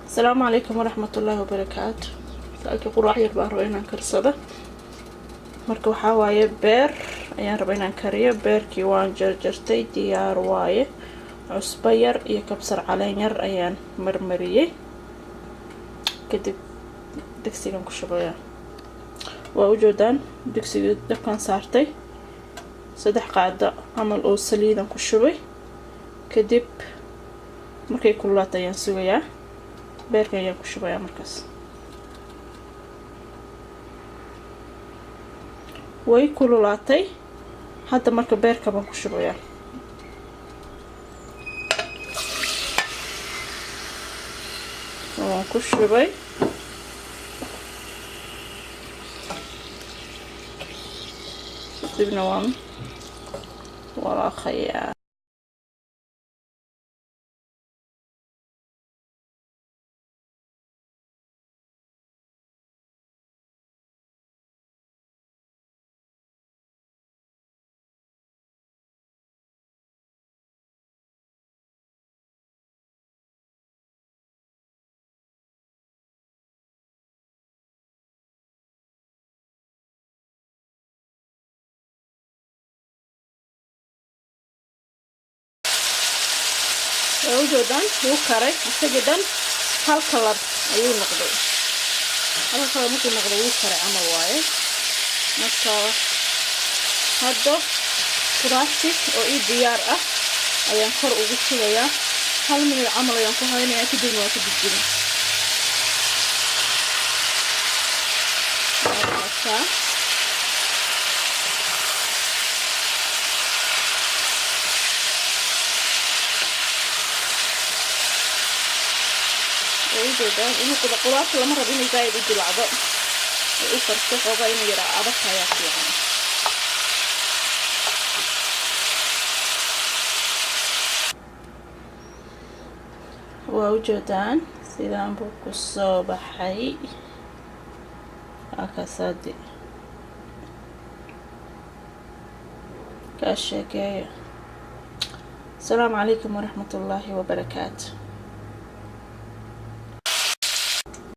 Asalaamu calaykum waraxmatullaahi wabarakaatu. Laakiin quraac yar baan raba inaan karsado. Marka waxaa waaye, beer ayaan raba inaan kariyo. Beerkii waan jarjartay, diyaar waaye. Cusbo yar iyo kabsar caleen yar ayaan marmariyey, kadib digsigan ku shubaya. Waa ujeedaan, digsiga dabkan saartay, 3 qaado camal oo saliidan ku shubay. Kadib markay kululaato ayaan sugayaa, beerka ayaan ku shubayaa. Markaas way kululaatay hadda, marka beerka baan ku shubayaa. Waan ku shubay. Kadibna waan walaaqayaa. Waa ujeedaan, wuu karay isagii dhan, hal color ayuu noqday. Halka color markuu noqday, wuu karay camal waaye. Marka hadda qudaarti oo ii diyaar ah ayaan kor ugu shubayaa. Hal minute camal ayaan ku haynayaa, kadibna waa ka dejina. Markaa waa ujeedaan inuu qudaarta lama rabo inay zaaid u dilacdo ay u karto. Xoogaa inay yara adag ayaa fiican. Waa ujeedaan, sidaan buu ku soo baxay. Halkaasaadi kaa sheekeeya. Asalaamu calaykum waraxmatullaahi wabarakaatu.